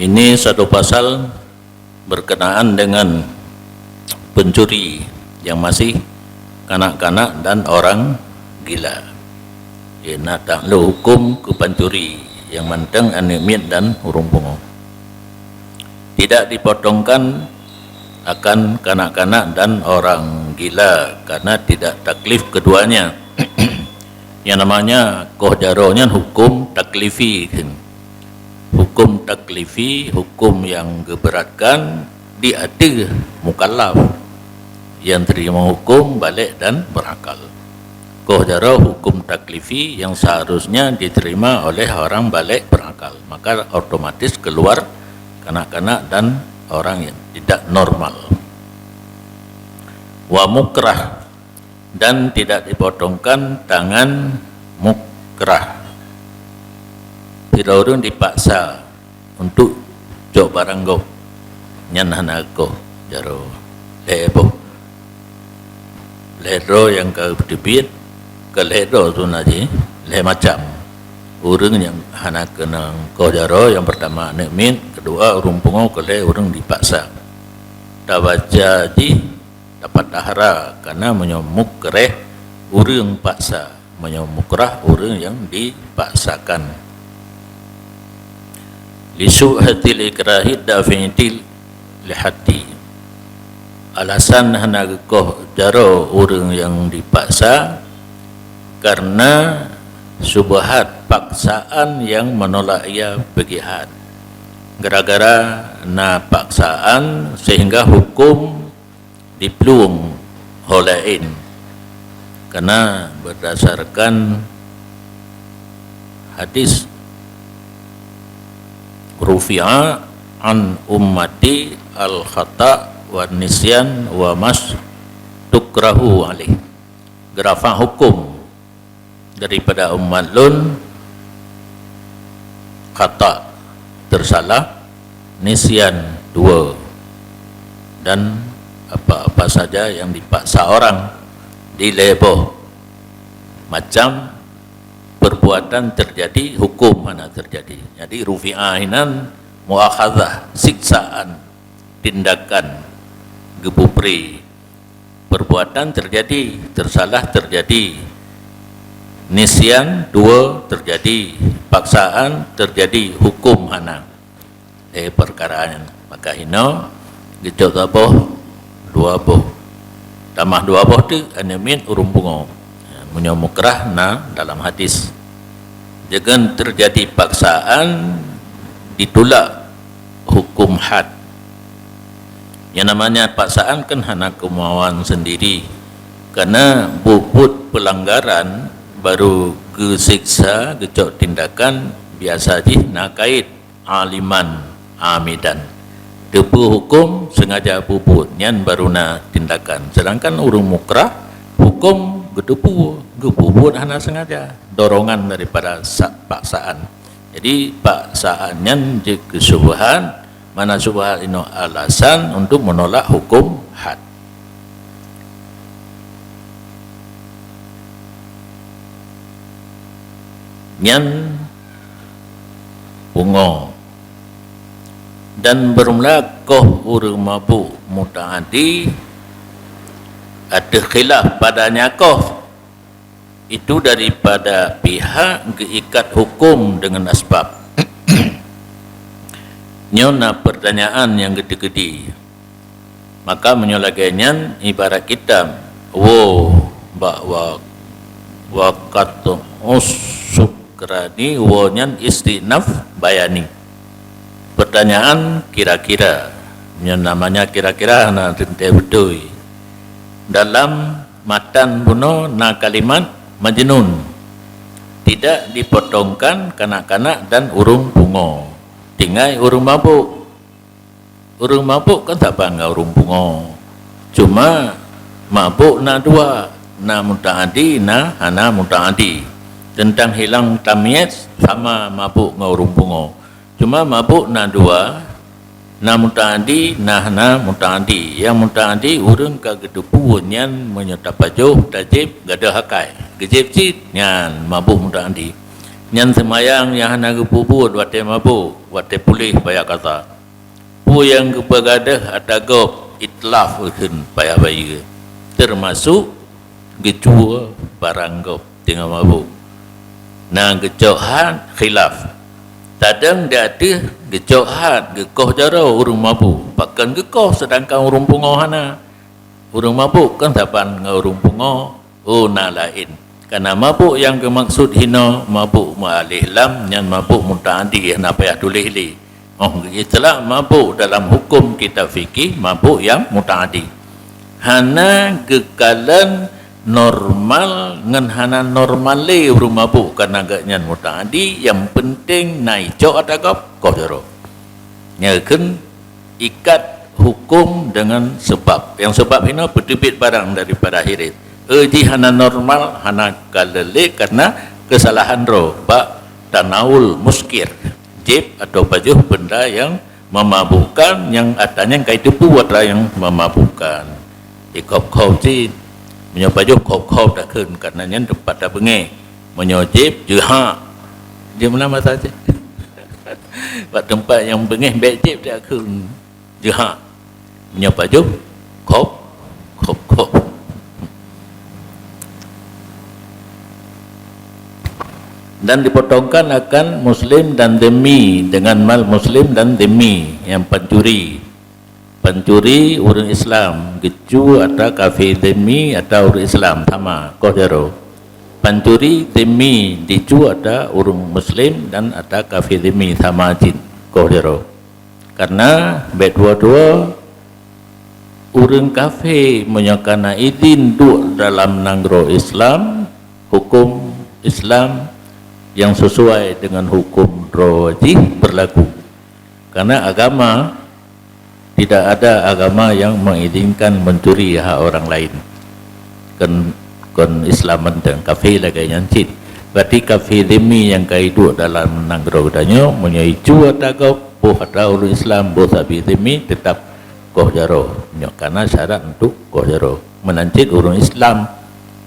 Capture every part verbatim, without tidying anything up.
Ini satu pasal berkenaan dengan pencuri yang masih kanak-kanak dan orang gila. Ia na taklok hukum keu pancuri nyang mantong aneuk miet dan ureuëng pungo. Tidak dipotongkan akan kanak-kanak dan orang gila karena tidak taklif keduanya. Yang namanya koh jaroe nyan hukum taklifi. Hukum taklifi, hukum yang geuberatkan di ateueh mukallaf yang terima hukum baligh dan berakal. Koh jaroe hukum taklifi yang seharusnya diterima oleh orang baligh berakal, maka otomatis keluar kanak-kanak dan orang yang tidak normal. Wa mukrah, dan tidak dipotongkan tangan mukrah. Sidroe ureuëng dipaksa untuk cok barang gob, nyan hana koh jaroe. Lhée boh. Lhée droe nyang ka teubiet, ka lhée droe sebeuna jih, lhée macam. Ureuëng nyang hana keunong koh jaroe, nyang peurtama aneuk miet, keudua ureuëng pungo, keulhée ureuëng dipaksa. Tabaca jih dapat tahara, karena meunyoe mukreh ureuëng paksa, meunyoe mukrah ureuëng nyang dipaksakan. Lisu'hatil ikrahi dafi'atil lihaddi. Alasan hana geukoh jaroe ureuëng nyang dipaksa karena syubhat paksaan yang menolak ia pergi had. Gara-gara na paksaan sehingga hukum diplueng ho laén. Karena berdasarkan hadis, "Rufi'a an ummati al-khata' wa nisyan wa mas tukrahu alaih." Geurafa' hukum daripada umat lôn, khata', tersalah, nisyan, dua, dan apa-apa saja yang dipaksa orang. Di lhée boh macam perbuatan terjadi, hukum hana terjadi. Jadi rufi'a hinan muakhazah, siksaan, tindakan geupeupré. Perbuatan terjadi, tersalah terjadi. Nisyan, dua, terjadi. Paksaan, terjadi. Hukum hana. Eh, perkara nyan. Maka hino, geucok saboh, dua boh. Tamah dua boh tu, aneuk miet ureuëng pungo. Meunyoe mukrah na dalam hadis. Jangan terjadi paksaan, ditulak hukum had. Yang namanya paksaan kan hana kemauan sendiri. Karena buet-buet pelanggaran baru geuseksa, geucok tindakan, biasa jih na kait aliman amidan. Teupeu hukum sengaja bubuet, nyan baru na tindakan. Sedangkan ureuëng mukrah, hukum geuteupeu, geububuet hana sengaja. Dorongan daripada sa-, paksaan. Jadi, paksaan nyan jeuet keu syubhat, mana syubhat inoe alasan untuk menolak hukum had. Nyan pungo. Dan bermula koh ureuëng mabuk mutaadi, ateueh khilaf padanya koh. Itu daripada pihak geuikat hukum dengan asbab. Nyoe na pertanyaan nyang geuteukedi. Maka meunyoe lagée nyan, ibarat kitab, wo, bak wa, wa qat'us sukrani, wo nyan istinaf bayani. Pertanyaan kira-kira. Nyoe namanya kira-kira na teuntée beutôi. Dalam matan bunoe na kalimat majnun. Tidak dipotongkan kanak-kanak dan ureuëng pungo. Tinggai ureuëng mabuk. Ureuëng mabuk kan saban ngon ureuëng pungo. Cuma mabuk na dua, na mutaadi, na hana mutaadi. Teuntang hilang tamyiz sama mabuk ngon ureuëng pungo. Cuma mabuk na dua, na mutaadi, na hana mutaadi. Nyang mutaadi ureuëng ka geuteupeu nyan meunyoe tapajoh, tajieb, gadôh akai. Geujieb cit, nyan mabuk mutaadi. Nyan seumayang nyang hana geupeubuet watée mabök, watée puléh payah kasa. Peue nyang geupeugadôh atra gob itlaf kheun payah bayeue, teumasok geucue barang gob teungoh mabök. Na geucok hat khilaf. Tadong di ateueh geucok hat geukoh jaroe ureuëng mabök, pakon geukoh seudangkan ureuëng pungoh hana. Ureuëng mabök kan saban ngon ureuëng pungoh, oh na laén. Kana mabök nyang geumaksud hinoe mabök meualif lam, nyan mabök mutaadi hana payah tuléh lé. Oh, geuitlak mabök dalam huköm kitab fikih mabök nyang mutaadi. Hana geukalon normal ngon hana normal lé ureuëng mabök, kana geuh nyan mutaadi, nyang peunteng na icok atra gob koh jaroe. Nyan kheun ikat huköm dengan sebab. Nyang sebab hinoe peuteubiet barang daripada hireuen. Eh, jih hana normal, hana ka lé lé karena keusalahan droe bak tanaul muskir, jieb atau pajoh benda nyang memabukkan, nyang atra nyan ka jiteupeue atra nyang memabukkan. Ikhop-khop cit. Meunyoe pajoh khop-khop takheun, karena nyan teumpat tabeungéh. Meunyoe jieb, jeuhak. Jieb meunan masa cit. Bak teumpat nyang beungéh bék jieb takheun. Jeuhak. Meunyoe pajoh, khop, khop, khop. Dan dipotongkan akan muslim dan dhimmi dengan mal muslim dan dhimmi nyang pancuri. Pancuri ureuëng Islam, geucue atra kafé dhimmi atra ureuëng Islam sama, koh jaroe. Pancuri dhimmi dicue atra ureuëng muslim dan atra kafé dhimmi sama cit, koh jaroe. Karena bék dua-dua ureuëng kafé meunyoe kana idhin duek dalam nanggroe Islam, huköm Islam nyang sesuai dengan huköm droe jih beurlaku. Karena agama, tidak ada agama yang mengizinkan mencuri hak orang lain. Kon, kon Islam mantong, kafé lagée nyan cit. Berarti kafé dhimmi nyang ka iduek dalam nanggroe geutanyoe, meunyoe icue atra gob, boh atra ureuëng Islam, boh sabe dhimmi, teutap koh jaroe. Nyoe kana syarat untuk koh jaroe. Meunan cit ureuëng Islam,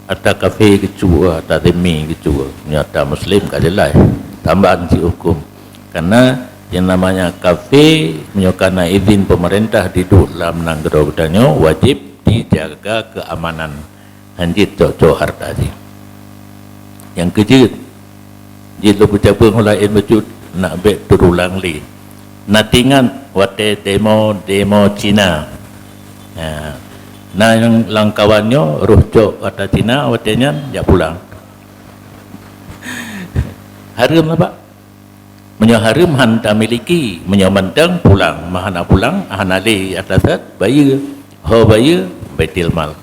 atra kafé geucue, atra dhimmi geucue. Nyoe atra muslim ka jeulaih. Tambahan cit huköm. Karena yang namanya kafé, meunyoe kana idhin pemerintah diduek lam nanggroe geutanyoe, wajib dijaga keamanan. Hanjeuet cok-cok hareuta jih. Nyang keujeuet, jih lôn peucabeueng laén bacut, nak bék teurulang lé. Na teuingat watée demo, demo Cina. Ha. Na nyang lam kawan nyoe roh cok atra Cina watée nyan jak pulang. Hareuem lah, Pak. Meunyoe hareuem han tamiliki, meunyoe mantong pulang, meuhana pulang, hana lé atra that, bayeue. Ho bayeue, Baitul Mal.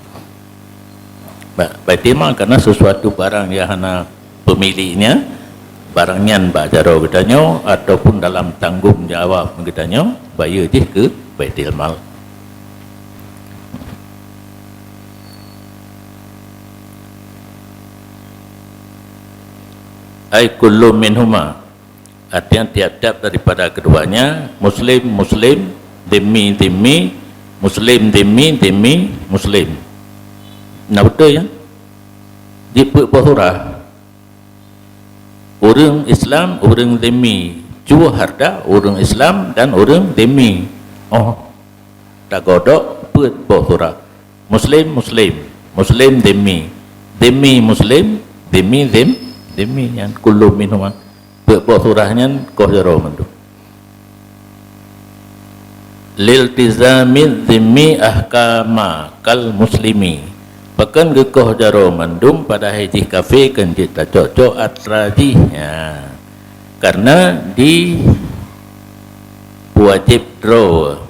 Ba-, Baitul Mal karena sesuatu barang nyang hana pemiliknya, barang nyan bak jaroe geutanyoe ataupun dalam tanggung jawab geutanyoe, bayeue jih keu Baitul Mal. Ai kullu minhuma, artinya tiap-tiap daripada keduanya, muslim, muslim, dhimmi, dhimmi, muslim, dhimmi, dhimmi, muslim. Nah, betul ya? Di peuet boh surah. Ureuëng Islam, ureuëng dhimmi. Cue hareuta ureuëng Islam dan ureuëng dhimmi. Oh, tagodok peuet boh surah. Muslim, muslim. Muslim, dhimmi. Dhimmi, muslim. Dhimmi, dhim-, dhimmi. Nyan kullu minhuma. Peuet boh surah nyan koh jaroe mandum. Liltizami dhimmi ahkama kal muslimi. Pakon geukoh jaroe mandum padahai jih kafé, kon jeuet tacok-cok atra jih. Ya. Karena di wajib droe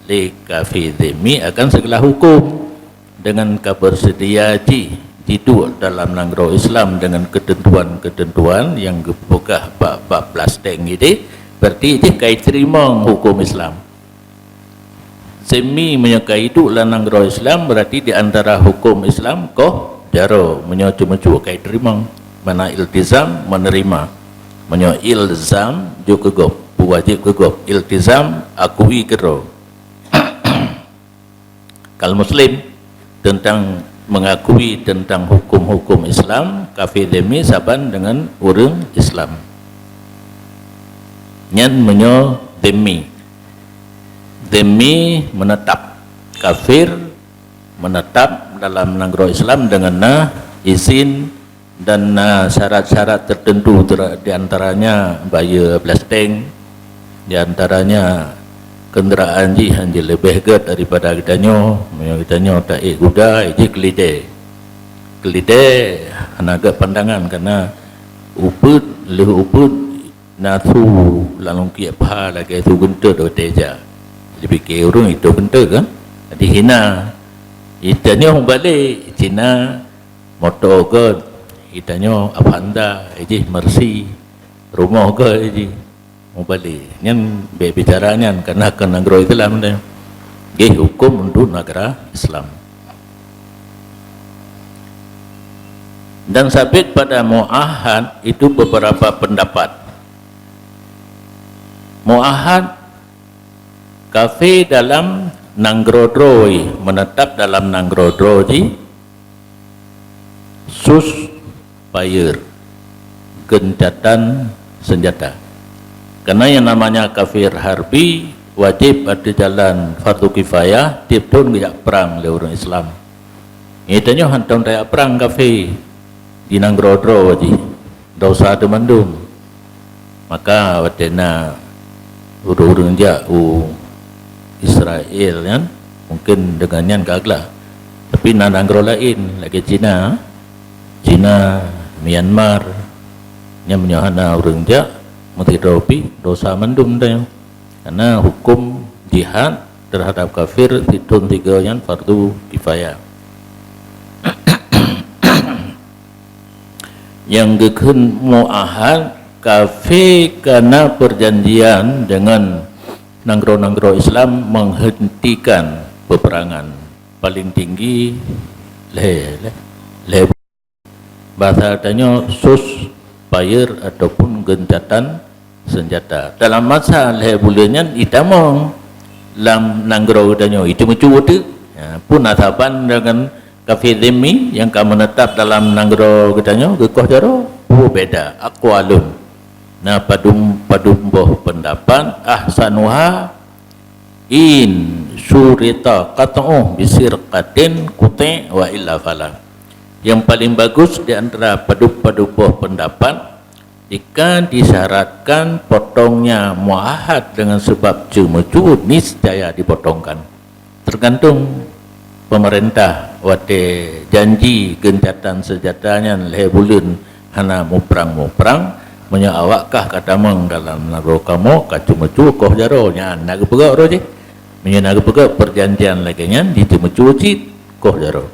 lé kafé dhimmi akan segala hukum. Dengan ka beuseudia jih jiduek dalam nanggroe Islam dengan keuteuntuan-keuteuntuan nyang geupeugah bak bab plasteng idéh, berarti jih ka jiteurimong huköm Islam. Dhimmi meunyoe ka iduek lam nanggroe Islam, berarti di antara huköm Islam koh jaroe, meunyoe ceumeucue ka jiteurimong, makna iltizam, menerima. Meunyoe ilzam, jok keu gob, peuwajéb keu gob, iltizam, akui keudroe. Kal muslim, teuntang mengakui teuntang huköm-huköm Islam, kafé dhimmi saban deungon ureuëng Islam. Nyan meunyoe dhimmi. Dhimmi menetap, kafir menetap dalam nanggroe Islam dengan na izin dan na syarat-syarat tertentu, ter-, di antaranya bayeue blasteng, di antaranya kenderaan jih hana leubeh gét daripada geutanyoe. Meunyoe geutanyoe taék guda, jih keulidée. Keulidée hana gét pandangan, karena ubit, lheueh ubit na su lam lungkiek pha lagée su geunteuk watée jak. Dipike ureuëng itu geunteuk kan? Jadi hina. Geutanyoe mubalek, Cina moto gét, geutanyoe Avanza, jih Mercy, rumoh gét jih. Mubalek. Nyan bék bicara nyan, karena keu nanggroe Islam deh. Jih hukum untuk negara Islam. Dan sabit pada muahad itu beberapa pendapat. Muahad kafé dalam nanggroe droe, menetap dalam nanggroe droe jih, sus payeur, geuncatan senjata. Karena yang namanya kafir harbi wajib ateueh jalan fardu kifayah tieb thon geujak prang lé ureuëng Islam. Geutanyoe hantom tajak prang kafé di nanggroe droe jih, dosa teumandum. Maka watée na ureuëng-ureuëng jak u Israel nyan, mungkin deungon nyan ka glah. Tapi na nanggroe laén lagée Cina, Cina, Myanmar, nyan meunyoe hana ureuëng jak meusidroe pih dosa mandum tanyoe. Karena hukum jihad terhadap kafir tieb thon tiga nyan fardu kifayah. Nyang geukheun muahad kafé kana perjanjian dengan nanggroe-nanggroe Islam menghentikan peperangan paling tinggi lhée, lhée, lhée. Bahasa tanyoe sus payeur ataupun geuncatan senjata. Dalam masa lhée buleuen nyan itamong lam nanggroe tanyoe, itu meucue teuk. Ya, pun na saban dengan kafé zimmi nyang ka menetap dalam nanggroe geutanyoe geukoh jaroe, peue beda, aqwalun. Na padum, padum boh pendapat, ahsanuha in syurita qat'uh bisirqatin quti' wa illa fala. Yang paling bagus di antara padum-padum boh pendapat, jika disyaratkan potongnya muahad dengan sebab ceumeucue, niscaya dipotongkan. Tergantung pemerintah watée janji geuncatan senjata nyan lhée buleuen hana muprang-muprang, meunyoe awak kah ka tamong dalam nanggroe kamoe ka ceumeucue koh jaroe, nyan na geupeugah roh jih. Meunyoe na geupeugah perjanjian lagée nyan, jiceumeucue cit koh jaroe.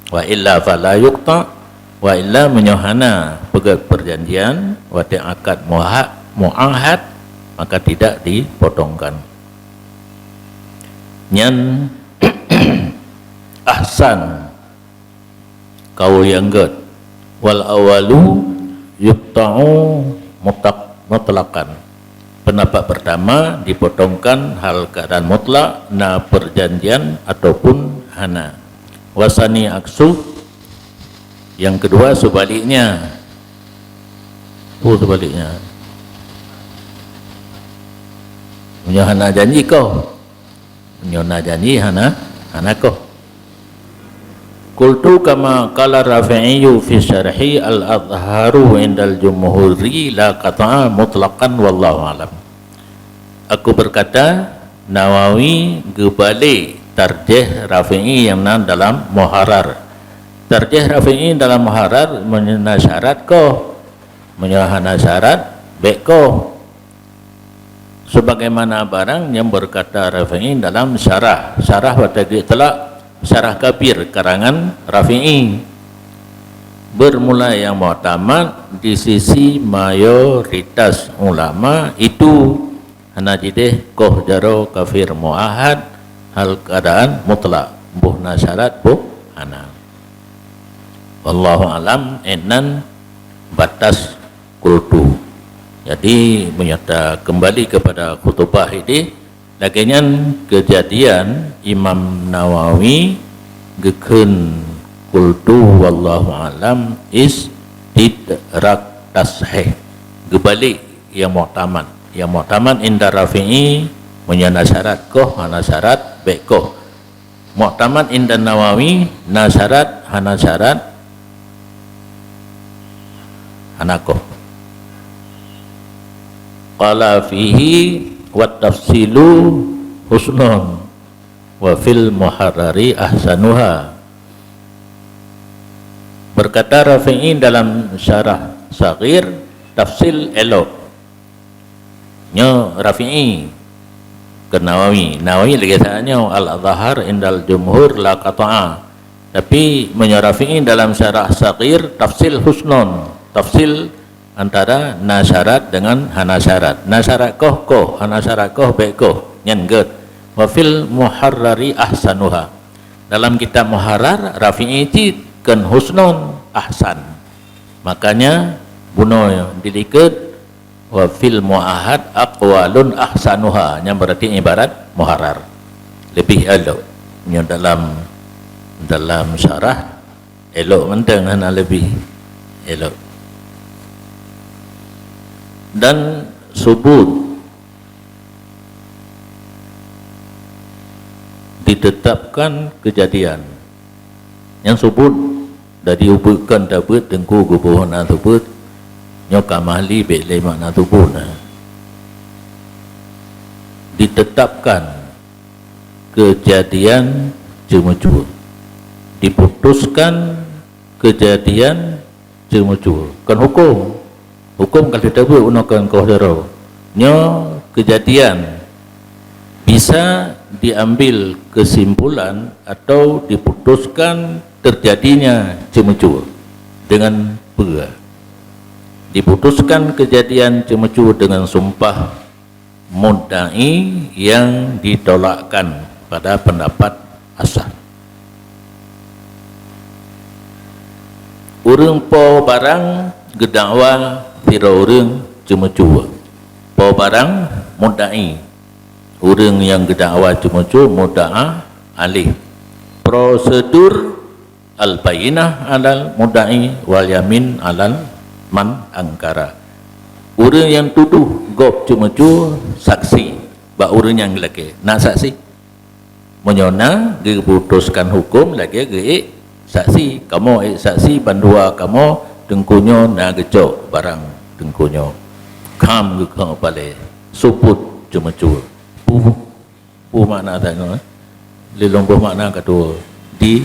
Wa illa fala yuqta, wa illa meunyoe hana peugét perjanjian watée akad muha-, muahad, maka tidak dipotongkan. Nyan ahsan, kaul nyang gét. Wal awalu yuqta'u mutaq-, mutlaqan. Pendapat pertama dipotongkan hal keadaan mutlak na perjanjian ataupun hana. Wasani aksu, yang kedua sebaliknya. Oh, sebaliknya. Meunyoe hana janji koh. Meunyoe na janji hana, hana koh. Qultu kama qala Rafi'i fi syarhi al-azharu indal jumhuri la qat'a mutlaqan wallahu alam. Aku berkata, Nawawi geubalek tarjih Rafi'i nyang na dalam Muharrar. Tarjih Rafi'i dalam Muharrar meunyoe na syarat koh, meunyoe hana syarat bék koh. Sebagaimana barang nyang berkata Rafi'i dalam syarah. Syarah watée geuteulak Syarah Kabir karangan Rafi'i. Bermula yang muktamad di sisi mayoritas ulama itu hana jideh koh jaroe kafir muahad hal keadaan mutlak, boh na syarat boh hana. Wallahu alam, inan batas kultu. Jadi, meunyoe ta keumbali keupada khutubah idéh, lagée nyan keujadian Imam Nawawi geukheun kultu wallahu alam istidrak tashih. Geubalek nyang muktamad. Nyang muktamad inda Rafi'i, meunyoe na syarat koh, hana syarat, bék koh. Muktamad inda Nawawi, na syarat, hana syarat, hana koh. Qala fihi wa tafsilu husnun wa fil muharrari ahsanuha. Berkata Rafi'i dalam syarah Saghir, tafsil elok. Nyoe Rafi'i, ke Nawawi. Nawawi lagée sa nyoe, al-azhar indal jumhur la qata'a. Tapi meunyoe Rafi'i dalam syarah Saghir, tafsil husnun, tafsil antara na syarat dengan hana syarat. Na syarat koh, koh, hana syarat koh, bék koh. Nyan gét. Wa fil muharrari ahsanuha. Dalam kitab Muharrar, Rafi'i cit kon husnun, ahsan. Makanya bunoe dilikot, wa fil muahad aqwalun ahsanuha, nyang berarti ibarat Muharrar. Lebih elok. Nyoe dalam, dalam syarah elok mantong, hana lebih elok. Dan subut, ditetapkan kejadian. Nyang subut, dari ubeukan tabeuet teungku geuboh na subut, nyoe ka mahli bék lé makna subut na. Ditetapkan kejadian ceumeucue. Diputuskan kejadian ceumeucue. Kon huköm. Huköm ka lheueh tabeuet unoe kon koh jaroe. Nyoe keujadian bisa diambil kesimpulan atau diputuskan terjadinya ceumeucue dengan peue? Diputuskan kejadian ceumeucue dengan sumpah mudda'i yang ditolakkan pada pendapat asal. Ureuëng po barang geudakwa sidroe ureuëng ceumeucue. Po barang mudda'i. Ureuëng nyang geudakwa ceumeucue mudda'a alaih. Prosedur al-bayyinah alal mudda'i wal yamin alal man angkara. Ureuëng nyang tudoh gob ceumeucue saksi bak ureuëng nyang lakée. Na saksi? Meunyoe na, geuputuskan huköm lagée geuék saksi. Kamoe ék saksi bandua kamoe, teungku nyoe na geucok barang teungku nyoe. Kham geukheun palée, subut ceumeucue. Peue, peue makna tanyoe, eh? Lé lôn boh makna keudua, di,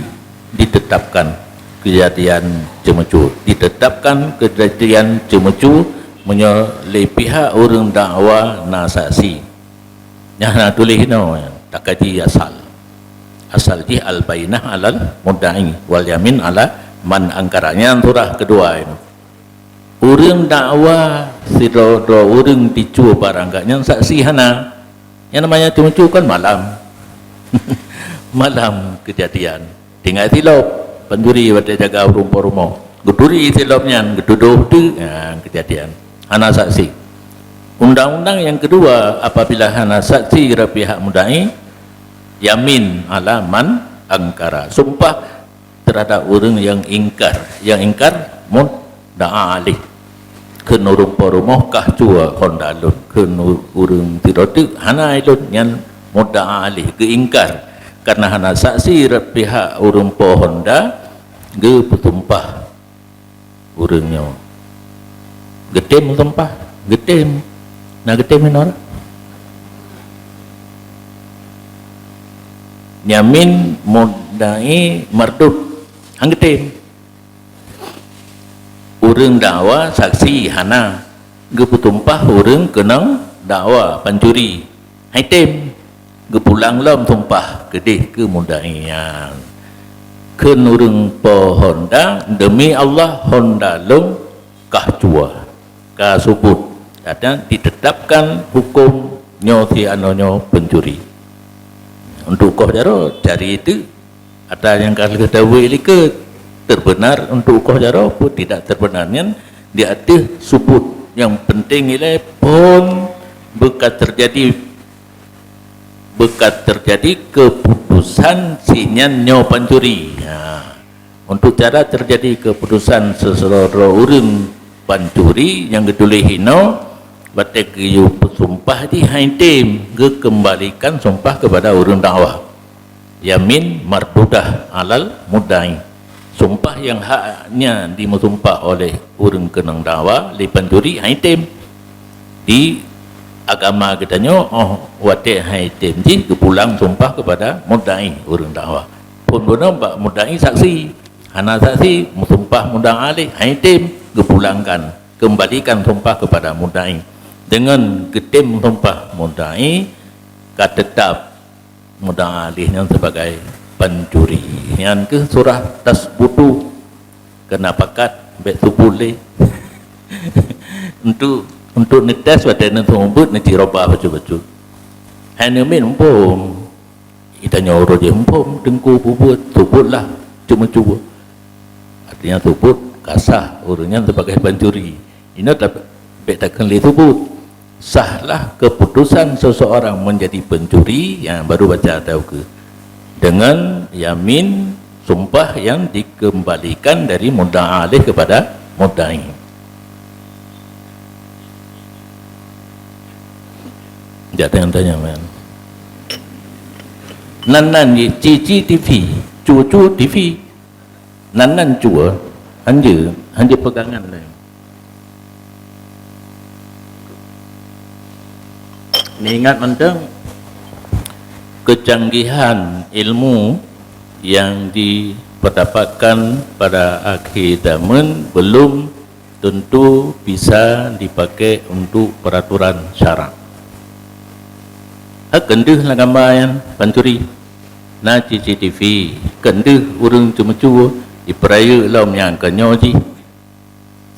ditetapkan kejadian ceumeucue. Ditetapkan kejadian ceumeucue meunyoe lé pihak ureuëng dakwa na saksi. Nyang na tuléh inoe, takaji asal. Asal jih al-bayyinah alal mudda'i wal yamin ala man angkara. Nyan surah keudua nyoe. Ureuëng dakwa sidroe-droe ureuëng dicue barang gobnyan saksi hana. Nyang namanya ceumeucue kan malam. Malam kejadian. Tinggai silop, pancuri watée jaga ureuëng po rumoh. Geuturi silop nyan, geutudoh teuk, ha, kejadian. Hana saksi. Undang-undang nyang keudua, apabila hana saksi dari pihak mudda'i, yamin ala man angkara. Sumpah terhadap ureuëng nyang ingkar. Nyang ingkar mudda'a alaih. Kheun ureuëng po rumoh kah cue honda lôn. Kheun u-, ureuëng sidroe teuk hana lôn, nyan mudda'a alaih, geuingkar. Karena hana saksi dari pihak ureuëng po honda, geupeusumpah ureuëng nyoe. Geutem sumpah, geutem. Na geutem inoe? Yamin mudda'i mardud. Han geutem. Ureuëng dakwa saksi hana, geupeusumpah ureuëng keunong dakwa pancuri. Han item, geupulang lom sumpah keudeh keu mudda'i nyan. Kheun ureuëng po honda, "Demi Allah, honda lôn kah cue, ka subut." Artinya ditetapkan huköm nyoe si anoe nyoe pencuri. Untuk koh jaroe, cari itu. Ata nyang ka lheueh teuwék likot, terbenar untuk koh jaroe pun tidak terbenar. Nyan di ateueh subut. Nyang penting ilée phon beuka terjadi, beuka terjadi keputusan si nyan nyoe pancuri. Ha. Untuk cara terjadi keputusan seseudroe ureuëng pancuri nyang geutuléh inoe, Watée geuyue peusumpah jih han item, geukeumbalikan sumpah keupada ureuëng dakwa. Yamin mardudah alal mudda'i. Sumpah nyang haknya dimeusumpah oleh ureuëng keunong dakwa lé pancuri han item. Di agama geutanyoe, óh watée han item jih geupulang sumpah keupada mudda'i ureuëng dakwa. Phon bunoe bak mudda'i saksi. Hana saksi, meusumpah mudda'a lé han item, geupulangkan, keumbalikan sumpah keupada mudda'i. Deungon geutem sumpah mudda'i, ka teutab mudda'a lé nyan sebagai pancuri. Nyan keuh surah tasbutu. Keunapakat bék subut lé. Untuk, untuk neutes watée neuseumeubeuet neucirobah bacut-bacut. Hai neumiet muphom. Itanyoe uroe jih muphom teungku peubuet, subutlah ceumeucue. Artinya subut ka sah ureuëng nyan sebagai pancuri. Inoe ta-, bék takheun lé subut. Sahlah keputusan seseorang menjadi pencuri, yang baru baca atau ke. Dengan yamin, sumpah yang dikembalikan dari mudda'a alaih kepada mudda'i. Jak tanya-tanya, man. Nan-nan ye C C T V, cu-cu T V. Nan-nan cue, hanjeuet, hanjeuet peugangan lé. Neuingat mantong, kecanggihan ilmu yang diperdapatkan pada akhir zaman belum tentu bisa dipakai untuk peraturan syarak. Ha, keun deuh lam gamba nyan pancuri. Na C C T V, keun deuh ureuëng ceumeucue, jipeurayeuk lom nyang keunyoe jih.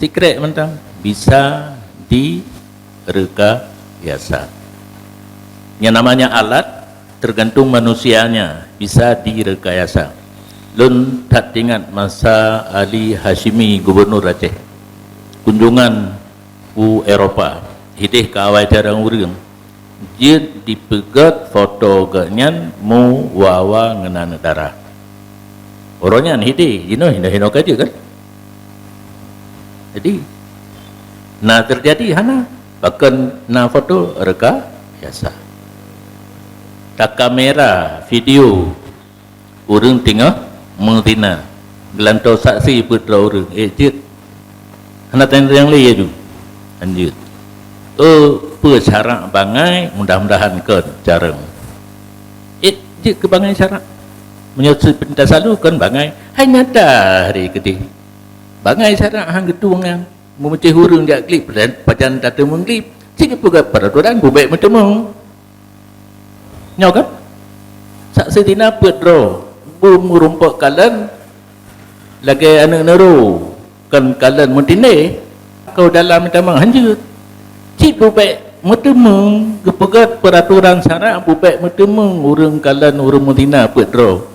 Sikrek mantong bisa direkayasa. Yang namanya alat tergantung manusianya bisa direkayasa. Lôn that ingat masa Ali Hashimi, Gubernur Aceh, kunjungan u Eropa, hideh ka awai carông ureuëng, jeuet dipeugét foto geuhnyan mu wa-wa ngon aneuk dara. Uroe nyan hideh, jinoe hinoe-hinoe ka jeuet kan? Jadi, na teujadi hana, pakon na foto rekayasa. Takamera video ureuëng teungoh meuzina, geulantoe saksi peuet droe ureuëng, eh, jeuet. Hana tanyong lé laju. Lanjut. Oh, peue syarak bangai, mudah-mudahan kon carông. Eh, jeuet keu bangai syarak. Meunyoe seupintas salu kon bangai, hai nyata hari keudeh. Bangai syarak han geutueng nyan. Meumeucéh ureuëng jak glip, pajan tateumeung glip, cit geupeugah peuratoran bubek meuteumong. Nyoe kan? Saksi tina peuet droe, beumeureumpok kalon lagée aneuëk neuro, kon kalon meutindéh, keu dalam meuteumong hanjeuet. Cit bubek meuteumong, geupeugah peuratoran syarak bubek meuteumong ureuëng kalon ureuëng meuzina peuet droe.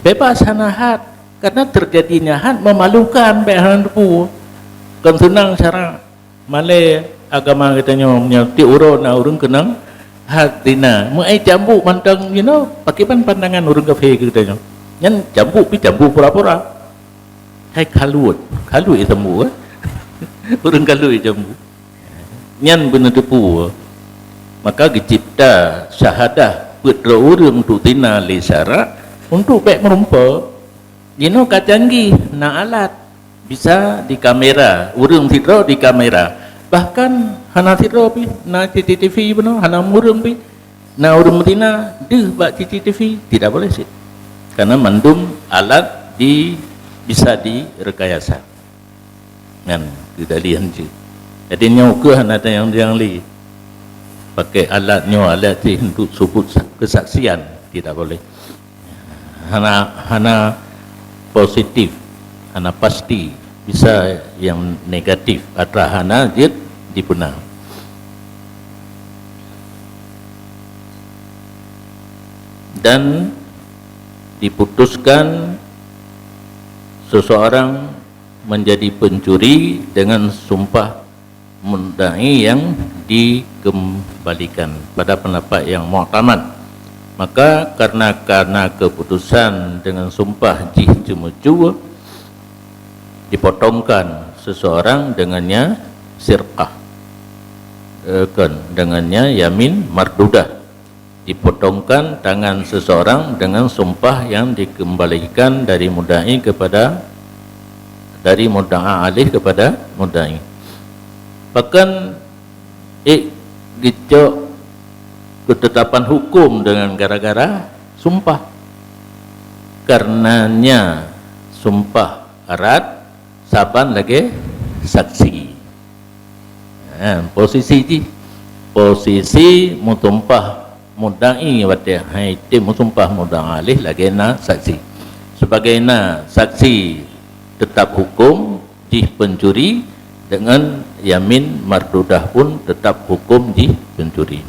Bebas hana hat, karena teujadi nyan hat meumalukan bék hana teupeu. Kon seunang syarak. Malée agama geutanyoe meunyoe tieb uroe na ureuëng keunong hat zina. Meuai cambuk mantong, you know, pakriban pandangan ureuëng kafé keu geutanyoe. Nyan cambuk pih cambuk pura-pura. Hai kaluet, kaluet cambuk, eh? Ureuëng kaluet cambuk. Nyan beuneuteupeu. Maka geucipta syahadah peuet droe ureuëng untuk zina lé syarak untuk bék meurumpok. Jinoe ka canggih, na alat, bisa dikamera, ureuëng sidroe dikamera. Bahkan hana sidroe pih, na C C T V bunoe, hana ureuëng pih. Na ureuëng meuzina deuh bak C C T V, tidak boleh cit. Karena mandum alat di, bisa direkayasa. Nyan keu dalih cit. Jadi nyoe keuh hana tanyong-tanyong lé. Pakai alat nyoe, alat cit untuk subut sa-, kesaksian, tidak boleh. Hana, hana positif, hana pasti, bisa nyang negatif atra hana jeuet dipeuna. Dan diputuskan seseorang menjadi pencuri dengan sumpah mudda'i yang dikembalikan pada pendapat yang muktamad. Maka karena, karena keputusan dengan sumpah jih ceumeucue, dipotongkan seseorang dengannya sirqah. Eh, kan, dengannya yamin mardudah. Dipotongkan tangan seseorang dengan sumpah yang dikembalikan dari mudda'i kepada, dari mudda'a alaih kepada mudda'i. Bahkan, eh, gicok ketetapan hukum dengan gara-gara sumpah. Karenanya sumpah erat saban lagée saksi. Ha, posisi jih, posisi meusumpah mudda'i watée hai tem meusumpah mudda'a alaih lagée na saksi. Sebagaina saksi tetap hukum jih pencuri, dengan yamin mardudah pun tetap hukum jih pencuri.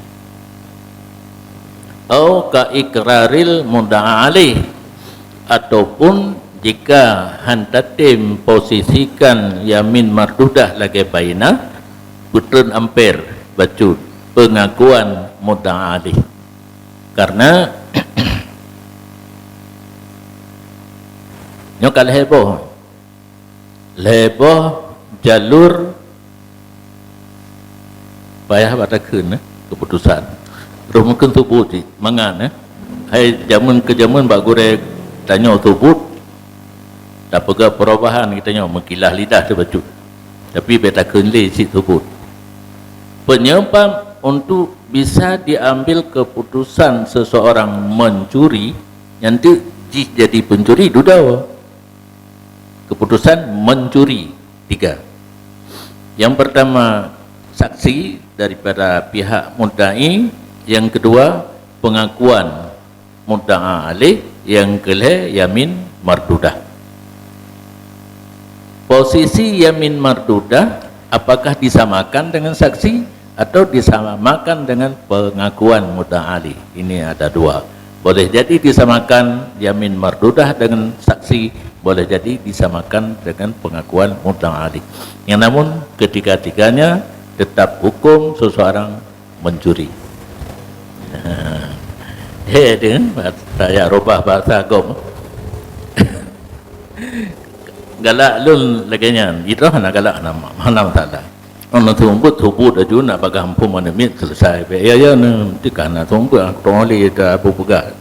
Au ka ikraril mudda'a alaih, ataupun jika han tatem posisikan yamin mardudah lagée bainah, beutreun amper bacut pengakuan mudda'a alaih. Karena nyoe ka lhée boh, lhée boh jalur payah bak takheun, eh, keputusan. Roh mungken subut cit, mangat, eh. Hai jameun keu jameun bak gurée tanyoe subut, tapeugah perubahan geutanyoe meukilah lidah teuh bacut. Tapi bék takheun lé cit subut. Penyebab untuk bisa diambil keputusan seseorang mencuri, nyan teuk jih jadi pencuri dudoe. Keputusan mencuri tiga. Yang pertama, saksi daripada pihak mudda'i, yang kedua, pengakuan mudda'a alaih, yang kelhée yamin mardudah. Posisi yamin mardudah apakah disamakan dengan saksi atau disamakan dengan pengakuan mudda'a alaih? Ini ada dua. Boleh jadi disamakan yamin mardudah dengan saksi, boleh jadi disamakan dengan pengakuan mudda'a alaih. Yang namun ketiga-tiganya tetap hukum seseorang mencuri. He, dengan saya rubah bahasa agam. Galak lôn lagée nyan, itu hana galak, hana, hana masalah. Hana seumeubeuet, subut laju nak bagah muphom aneuk miet selesai. Bék ya, ya, ne, teuka hana seumeubeuet, aku tuang oleh dah Abu peugah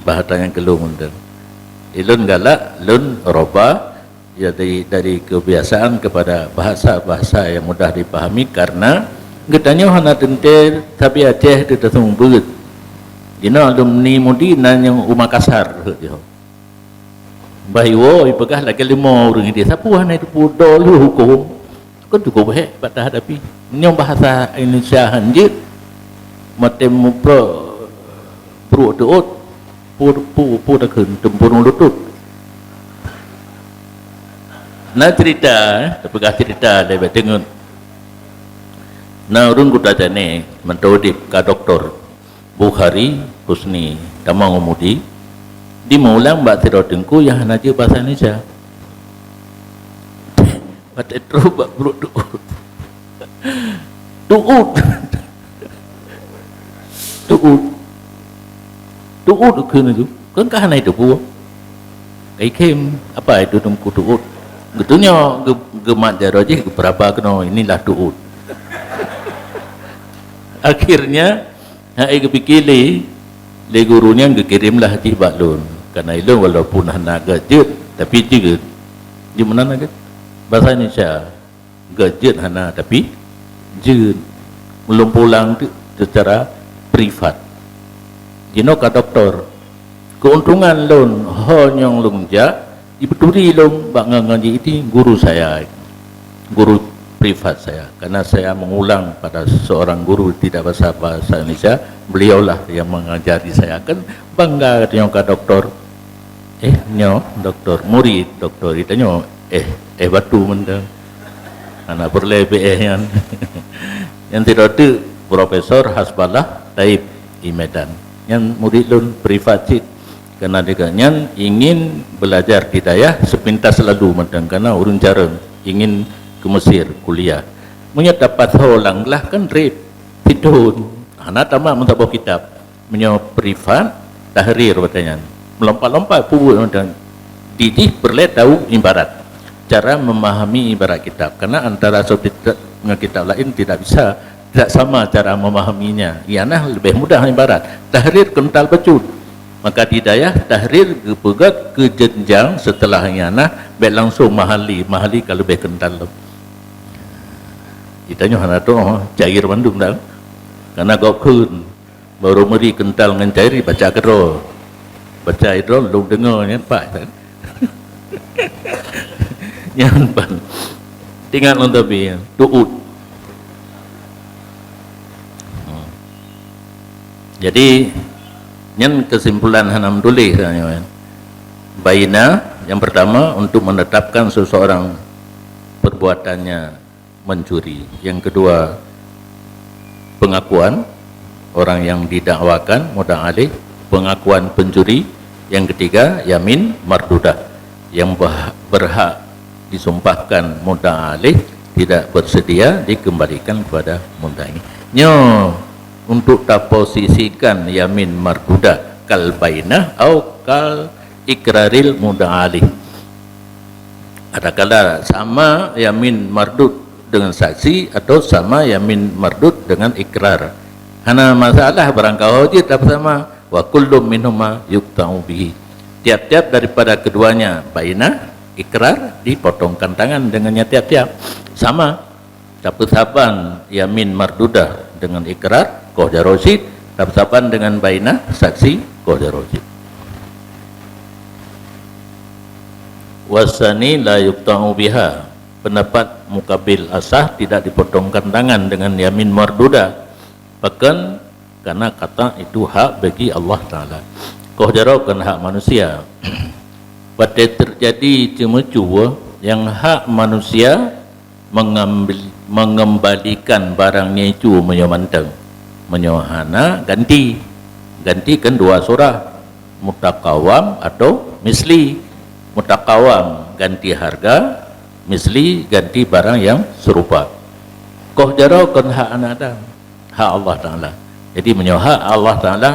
bahasa nyang keulung tu. Ilôn galak, lôn rubah, ya, dari, dari kebiasaan kepada bahasa-bahasa yang mudah dipahami, karena geutanyoe hana teuntée sabe Aceh teuh taseumeubeuet. Jinoe alumni MUDI na nyang u Makassar, jih. Bah iwoe ipeugah lagée leumo ureuëng idéh, sapeue hana teupeue dolu huköm. Kan cukup hék bak tahadapi. Meunyoe bahasa Indonesia han jeuet, maté muprok bruk teuôt, pu, pu, pu takheun, teumpeurong lutut. Na cerita, eh, tapeugah cerita lé bék teungeut. Na ureuëng kuta Cane, mantong udeb ka doktor. Bukhari Husni tamong u MUDI, dimeuulang bak sidroe teungku nyang hana jeuet bahasa Indonesia. Watée trok bak brok teuôt. Teuôt. Teuôt. Teuôt kheun laju. Kan ka hana teupeue. Kai khem, apa itu teungku teuôt? Geutunyok, geu-, geumat jaroe jih, geupeuraba keunoe, inilah teuôt. Akhirnya, hai geupike lé, lé guru nyan geukirém lah jih bak lôn. Karena ilôn walaupun hana gét jeuet, tapi jeuet. Di mana na gét? Bahasa Indonesia, gét jeuet hana, tapi jeuet. Ulôn pulang tu secara privat. Jinoe ka doktor. Keuntungan lôn, ho nyang lôn jak, jipeuturi lôn bak ngaji itu guru saya, guru privat saya. Karena saya mengulang pada seorang guru tidak bahasa, bahasa Indonesia, beliaulah yang mengajari saya. Kan bangga katanya ka doktor. Eh, nyoe doktor, murid doktor, geutanyoe, eh, eh, batu mantong. Hana peureulée bék eh nyan. Nyang sidroe teuk Profesor Hasballah Taib di Medan. Nyan murid lôn privat cit. Karena dia nyan ingin belajar di dayah sepintas lalu mantong, karena ureuëng jareueng ingin ke Mesir kuliah. Meunyoe tapasoe lam glah kan reb, sidon. Hana tamat meusaboh kitab. Meunyoe privat, tahrir watée nyan. Melompat-lompat peubuet watée nyan. Di jih peureulée tahu ibarat. Cara memahami ibarat kitab. Karena antara satu kitab dengan kitab lain tidak bisa Tak sama cara memahaminya. Ianah lebih mudah ibarat. Tahrir kental bacut. Maka di dayah tahrir geupeugét keu jenjang setelah ianah, bék langsung mahali. Mahali ka leubeh kental lom. Geutanyoe hana tu'oh, cair mandum dah. Karena gob kheun. Baru meuri kental ngon cair baca keudroe. Baca keudroe lôn deungoe nyan pat. Nyan ban. Ingat lôn tapi tu'ut. Hmm. Jadi nyan kesimpulan hana meutuléh saja, kan. Baina yang pertama untuk menetapkan seseorang perbuatannya mencuri. Yang kedua, pengakuan orang yang didakwakan, mudda alaih, pengakuan pencuri. Yang ketiga, yamin mardudah, yang beh-, berhak disumpahkan mudda alaih tidak bersedia dikembalikan kepada mudda'i. Nyoe untuk taposisikan yamin mardudah kal bainah au kal ikraril mudda alaih. Adakala sama yamin mardud dengan saksi atau sama yamin mardud dengan ikrar. Hana masalah barangkaho jeuet tapeusama, wa kullum minhuma yuqta'u bihi. Tiap-tiap daripada keduanya, bainah, ikrar, dipotongkan tangan dengannya tiap-tiap. Sama. Tapeusaban yamin mardudah dengan ikrar, koh jaroe cit, tapeusaban dengan bainah, saksi, koh jaroe cit. Wasani la yuqta'u biha. Pendapat mukabil asah tidak dipotongkan tangan dengan yamin mardudah. Pakon? Karena kata itu hak bagi Allah Ta'ala. Koh jaroe kon hak manusia. Watée terjadi ceumeucue, nyang hak manusia mengambil, mengembalikan barang nyang icue meunyoe mantong. Meunyoe hana, ganti. Ganti kan dua surah, mutakawam atau misli. Mutakawam ganti harga, misli ganti barang yang serupa. Koh jaroe kon hak aneuk Adam, hak Allah Ta'ala. Jadi meunyoe hak Allah Ta'ala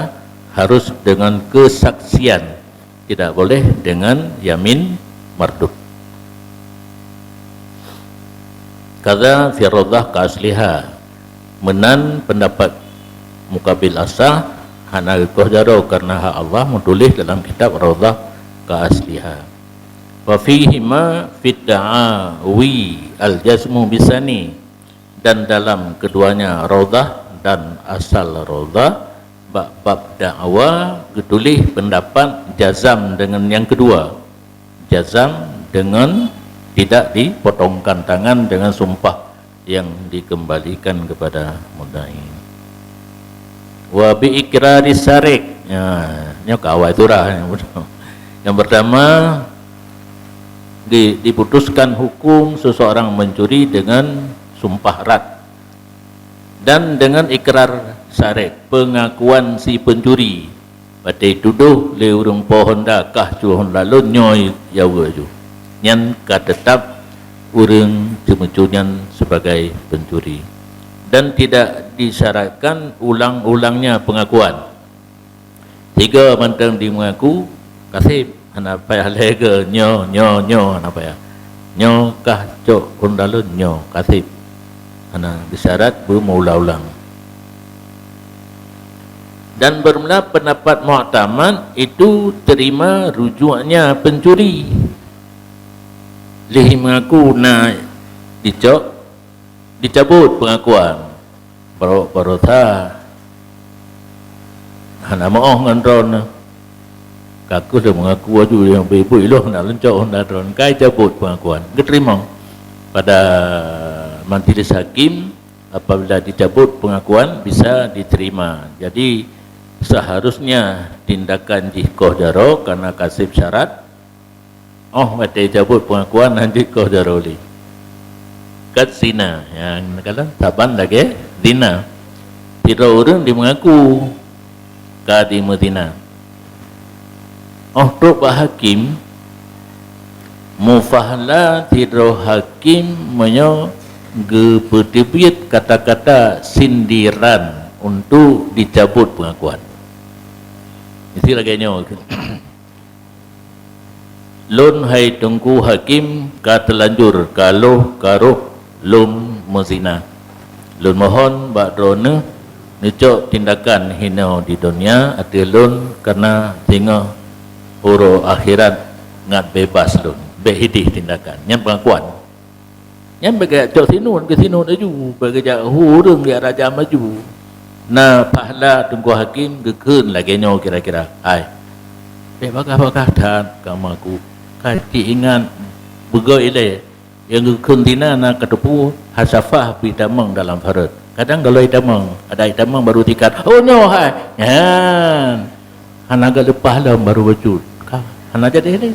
harus dengan kesaksian, tidak boleh dengan yamin mardud. Kaza fi radhah ka asliha. Meunan pendapat mukabil asah hana geukoh jaroe karena hak Allah meutuléh dalam kitab Raudhah ka asliha. Wa fihima fid da'awi al-jazmu bisani, dan dalam keduanya Raudhah dan asal Raudhah bak bab dakwa geutuléh pendapat jazam dengan yang kedua. Jazam dengan tidak dipotongkan tangan dengan sumpah yang dikembalikan kepada mudda'i. Wa bi iqrari sarik. Ya, nyoe ka awai surah. Yang pertama, di, diputuskan hukum seseorang mencuri dengan sumpah rat dan dengan ikrar sarik, pengakuan si pencuri. Watée tudoh lé ureuëng po honda kah cue honda lôn nyoe yaweue ju. Nyan ka teutap ureuëng ceumeucue nyan sebagai pencuri. Dan tidak disyaratkan ulang-ulangnya pengakuan. Tiga mantong dimengaku, kaseb, hana payah lhée goe nyoe, nyoe, nyoe, hana payah. Nyoe kah cok honda lôn, nyoe, kaseb. Hana disyarat beumeuulang-ulang. Dan bermula pendapat mu'tamad itu terima rujuknya pencuri. Lheuh mengaku na dicok, dicabut pengakuan. Baroe-baroe sa hana meuoh ngon droeneuh. Ka kheueh lé mengaku aju nyang bui-bui loh na leuncok honda droeneuh, ka icabut pengakuan. Geuteurimong pada majlis hakim. Apabila dicabut pengakuan, bisa diterima. Jadi, seharusnya tindakan jih koh jaroe karena kaseb syarat. Oh, watée cabut pengakuan, lanjut koh jaroe lé. Kat zina, nyang kala saban lagée zina. Sidroe ureuëng dimengaku ka dimeuzina. Oh trok bak hakim, mufahla sidroe hakim meunyoe geupeuteubiet kata-kata sindiran untuk dicabut pengakuan. Isi lagée nyoe. Lôn hai Teungku Hakim ka teulanjur ka lheueh ka rhoh lôn meuzina. Lôn mohon bak droeneuh neucok tindakan hinoe di donya ateueh lôn, kareuna singoh uroe akhirat ngat beubaih lôn. Bék idéh tindakan. Nyan peungakuan. Nyan bék geujak cok sinut keu sinut laju, bék geujak hu ureuëng jak rajam laju. Na pahala Teungku Hakim geukheun lagée nyoe kira-kira, "Hai, bék bagaih-bagaih that kamoe ku. Ka cit ingat beugöt ilée." Nyang geukheun dina na kateupeue, hasafah pih tamong dalam farot. Kadang golom tamong, ada tamong baru tikat, "Oh, nyoe hai." Nyan. Hana geuleupah lom baru bacut. Ka, hana jadi lé.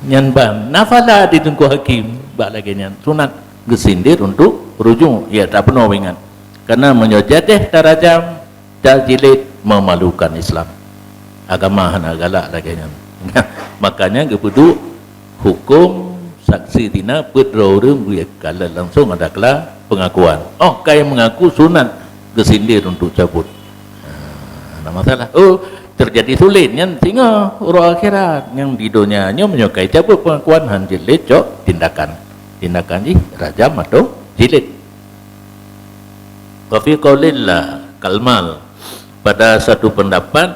Nyan ban. Nafala di Teungku Hakim bak lagée nyan. Sunat geusindir untuk rujuk, ya, tapeunoh ingat. Karena meunyoe jadeh tarajam, tajlid memalukan Islam. Agama hana galak lagée nyan. Makanya geupeuduek huköm saksi dina peuet droe ureuëng beu kalon langsung ada kela pengakuan. Oh, kai mengaku sunat geusindir untuk cabut. Ha, hana masalah. Oh, terjadi sulit nyan singoh uroe akhirat. Nyang di donya nyoe meunyoe kai cabut pengakuan hanjeuet lé cok tindakan. Tindakan jih rajam atau jilid. Wa fi qaulillah kalmal, pada satu pendapat,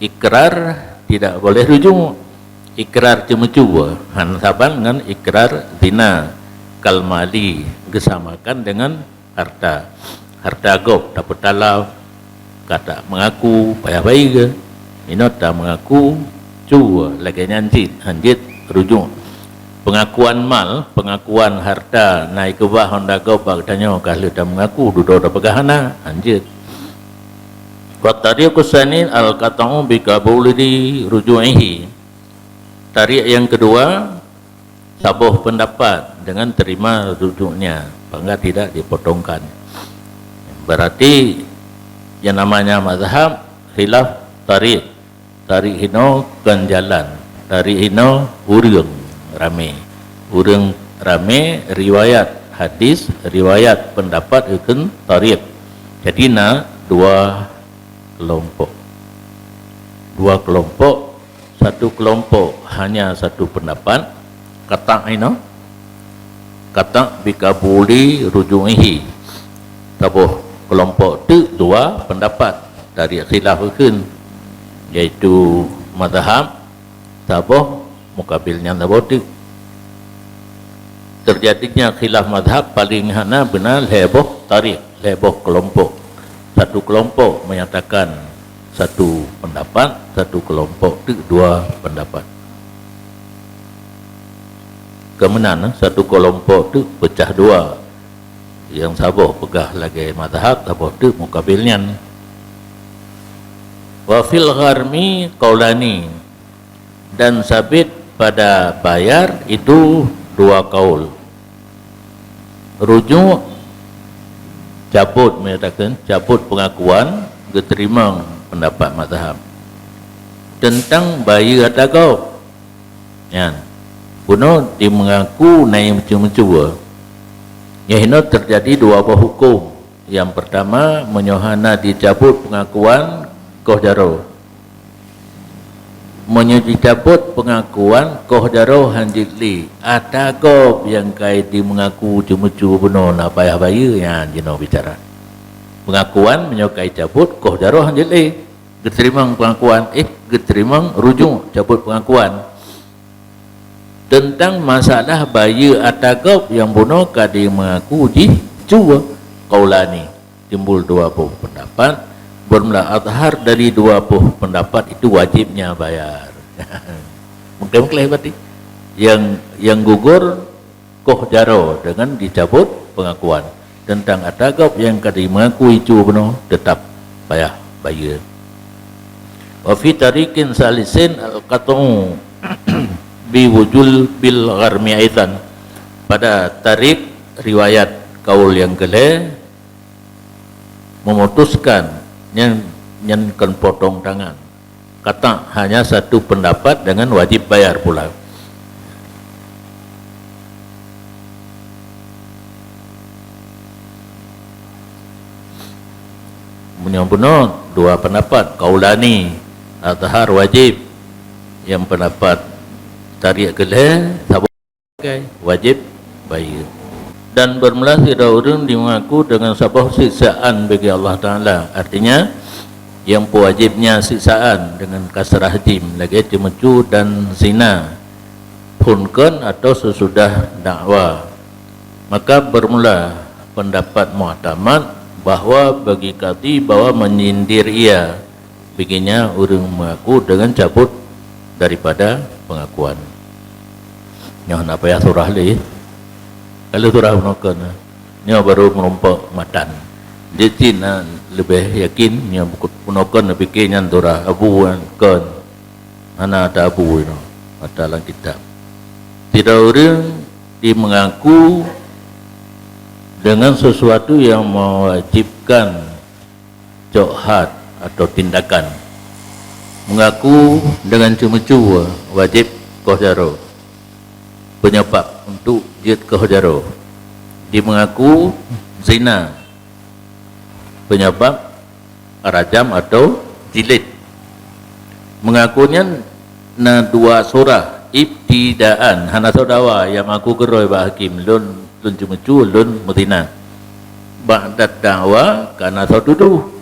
ikrar tidak boleh rujuk. Ikrar ceumeucue han saban ngon ikrar zina, kalmali, geusamakan dengan harta. Harta gob tapeutalab, ka ta meungaku payah bayeue, inoe ta meungaku cue, lagée nyan cit hanjeuet rujuk. Pengakuan mal, pengakuan harta na ikeubah honda gob bak geutanyoe ka lheueh ta meungaku, dudoe tapeugah hana, hanjeuet. Wa tariqus tsani al-qat'u bi qabuli ruju'ihi. Tariq yang kedua, saboh pendapat dengan terima rujuknya, bangga tidak dipotongkan. Berarti yang namanya mazhab khilaf tariq. Tariq hinoe kon jalan, tariq hinoe ureuëng ramé. Ureuëng ramé riwayat hadis, riwayat pendapat geukheun tariq. Jadi na dua kelompok. Dua kelompok, satu kelompok hanya satu pendapat, kata inoe, kata bi qabuli ruju'ihi. Saboh kelompok teuk dua pendapat dari khilaf geukheun, yaitu mazhab, saboh mukabil nyan saboh teuk. Terjadinya khilaf mazhab paling hana beuna lhée boh tariq, lhée boh kelompok. Satu kelompok menyatakan satu pendapat, satu kelompok teuk dua pendapat. Keumeunang satu kelompok teuk peucah dua. Nyang saboh peugah lagée mazhab, saboh teuk mukabil nyan. Wa fil gharmi qaulani, dan sabit pada bayar itu dua kaul. Rujuk, cabut, menyatakan cabut pengakuan, geuteurimong pendapat mazhab. Teuntang bayeue ata gob, nyan bunoe dimeungaku na nyang meucue-meucue. Nyoe hinoe terjadi dua boh huköm. Nyang pertama, meunyoe hana dicabut pengakuan, koh jaroe. Meunyoe jicabot peungakuan, koh jaroe hanjeuet lé, ata gob nyang kai jimeungaku ceumeucue bunoe na payah bayeue, nyan jinoe bicara. Peungakuan meunyoe kai cabot, koh jaroe hanjeuet lé. Geuteurimong peungakuan, eh, geuteurimong rujuk cabot peungakuan. Teuntang masalah bayeue ata gob nyang bunoe ka jimeungaku jih cue, qaulani. Timbul dua boh pendapat. Bermula azhar dari dua boh pendapat itu wajibnya bayar. Mungkin-mungkin berarti yang, yang gugur koh jaroe dengan dicabut pengakuan. Teuntang ata gob nyang ka jimeungaku cue bunoe, teutap payah bayeue. Wa fi tariqin salisin al-qat'u bi wujubil gharmi aidan. Pada tarik riwayat kaul nyang keulhée, memutuskan nyan, nyan kon potong tangan. Kata hanya satu pendapat dengan wajib bayar pula. Meunyoe bunoe dua pendapat, qaulani, azhar wajib, nyang pendapat tarik keulhée, saboh wajib bayeue. Dan bermula sidroe ureuëng dimengaku dengan saboh siksaan bagi Allah Taala. Artinya, yang pewajibnya siksaan dengan kasrah jim lagée ceumeucue dan zina, phon kon atau sesudah dakwa. Maka bermula pendapat muktamad bahwa bagi kadhi bahwa menyindir ia, biginya ureuëng mengaku dengan cabut daripada pengakuan. Nyoe na payah surah lé. Kalau surah penokon, nyoe baru merumpok matan. Jadi na lebih yakin nyoe bunoe kon na pikir nyan surah abu kon. Hana ata abu inoe, ata lam kitab. Tidak ureuëng di mengaku dengan sesuatu yang mewajibkan cok hat atau tindakan. Mengaku dengan ceumeucue wajib koh jaroe. Penyebab untuk jeuet koh jaroe. Di mengaku zina. Penyebab rajam atau jilid. Mengaku nyan na dua surah, ibtidaan, hana soe dakwa, ia mengaku keudroe bak hakim, lôn, lôn ceumeucue, lôn meuzina. Bak dakwa ka na soe tudoh.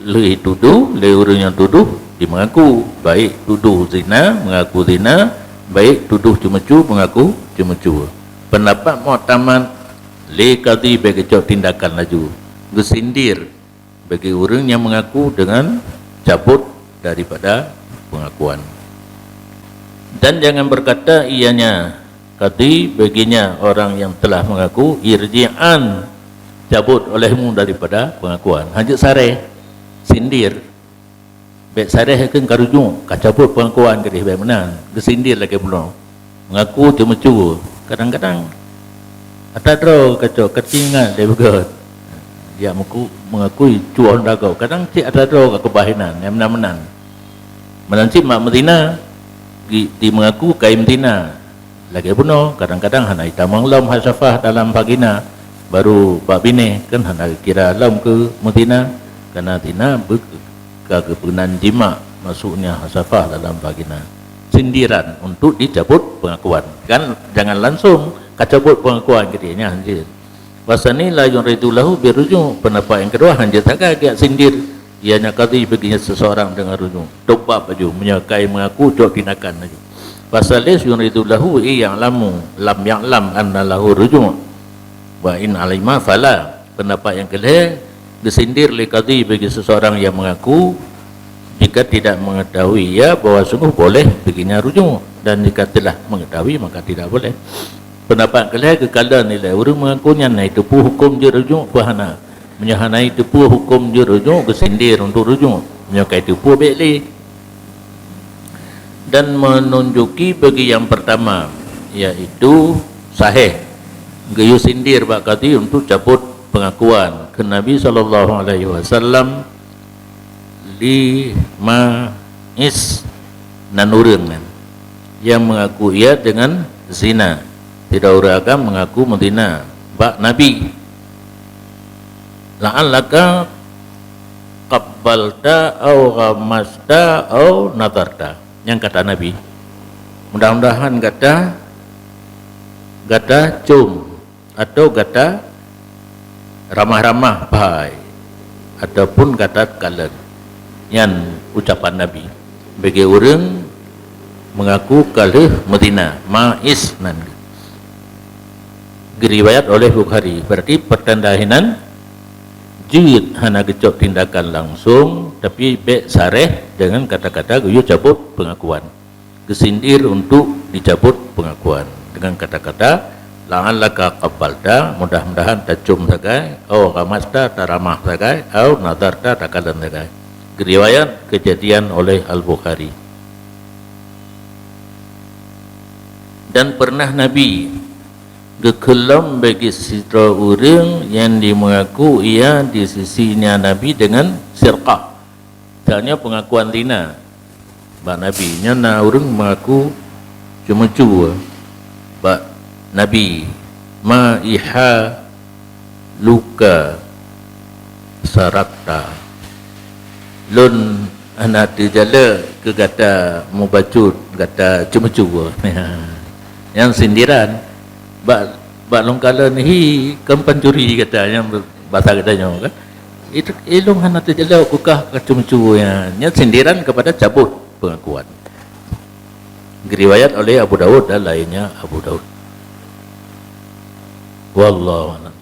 Lheueh tudoh, lé ureuëng nyang tudoh, di mengaku, baik tudoh zina, mengaku zina, baik tudoh ceumeucue, mengaku ceumeucue. Pendapat muktamad, lé kadhi bèk geucok tindakan laju, geusindir bagi ureuëng nyang mengaku dengan cabut daripada pengakuan. Dan jangan berkata ianya, kadhi, baginya orang yang telah mengaku, irji'an, cabut olehmu daripada pengakuan. Hanjeuet sareh, sindir. Bèk sareh keu ka rujuk, ka cabut pengakuan keudeh bèk meunan. Geusindir lagée bunoe. Mengaku ceumeucue. Kadang-kadang ata droe kacok, ka teuingat lé beugöt. Dia mengaku, mengakui cuoh dagoe. Kadang cit ata droe ka keubah inan, nyang meunan-meunan. Meunan cit mak meuzina, di, di mengaku kai meuzina. Lagée bunoe, kadang-kadang hana itamong lom hasafah dalam vagina, baru bak binéh kan hana kira lom keu meuzina, karena zina beu-, ka geupeunan jima, maksudnya hasafah dalam vagina. Sindiran untuk dicabut pengakuan. Kan jangan langsung ka cabut pengakuan keu dia nyan, hanjeuet. Wasani la yuridu lahu birujuk. Pendapat yang kedua, hanjeuet sagai geujak sindir, ianya kadhi baginya seseorang dengan rujuk. Tobat laju, meunyoe kai mengaku cok tindakan laju. Wasalis yuridu lahu, i ya'lamu, lam ya'lam anna lahu rujuk. Wa in alima fala. Pendapat yang kelhée, geusindir lé kadhi bagi seseorang yang mengaku, jika tidak mengetahui ia bahwa sungguh boleh baginya rujuk, dan jika telah mengetahui maka tidak boleh. Pendapat kelhée geukalon ilée ureuëng mengaku nyan na iteupeue huköm jeuet rujuk peue hana. Meunyoe hana iteupeue huköm jeuet rujuk, geusindir untuk rujuk. Meunyoe ka iteupeue, bèk lé. Dan menunjuki bagi yang pertama, yaitu sahih, geuyue sindir bak kadhi untuk cabut pengakuan keu Nabi sallallahu alaihi wasallam, li Ma'is nan ureuëng nyan, yang mengaku ia dengan zina. Tidak ureuëng agam mengaku meuzina bak Nabi. La'allaka qabbalta au ghamasta au nazarta. Nyang kata Nabi, mudah-mudahan gata, gata com atau gata ramah-ramah pai, ataupun gata kalon. Nyan ucapan Nabi bagi ureuëng mengaku ka lheueh meuzina, Ma'is nan geuriwayat oleh Bukhari. Berarti pertanda hinan jeuet hana geucok tindakan langsung, tapi bèk sareh dengan kata-kata geuyue cabut pengakuan. Geusindir untuk dicabut pengakuan dengan kata-kata, la'allaka qabbalta, mudah-mudahan tacom sagai, au ghamasta, taramah sagai, au nazarta, takalon sagai. Geuriwayat kejadian oleh Al-Bukhari. Dan pernah Nabi geukheulom bagi sidroe ureuëng nyang dimengaku ia di sisinya Nabi dengan sirqah. Misalnya pengakuan zina bak Nabi. Nyan na ureuëng mengaku ceumeucue bak Nabi, ma iha luka sarakta. Lôn hana teujalek keu gata mubacut, gata ceumeucue. Nyan sindiran. Bak Bak lôn kalon hi, kon pancuri kata nyang bahasa geutanyoe kan. Itu ilong hana teujelok kukah kacung-cu nyan. Nyan sindiran kepada cabut pengakuan. Diriwayat oleh Abu Daud dan lainnya Abu Daud. Wallahu a'lam.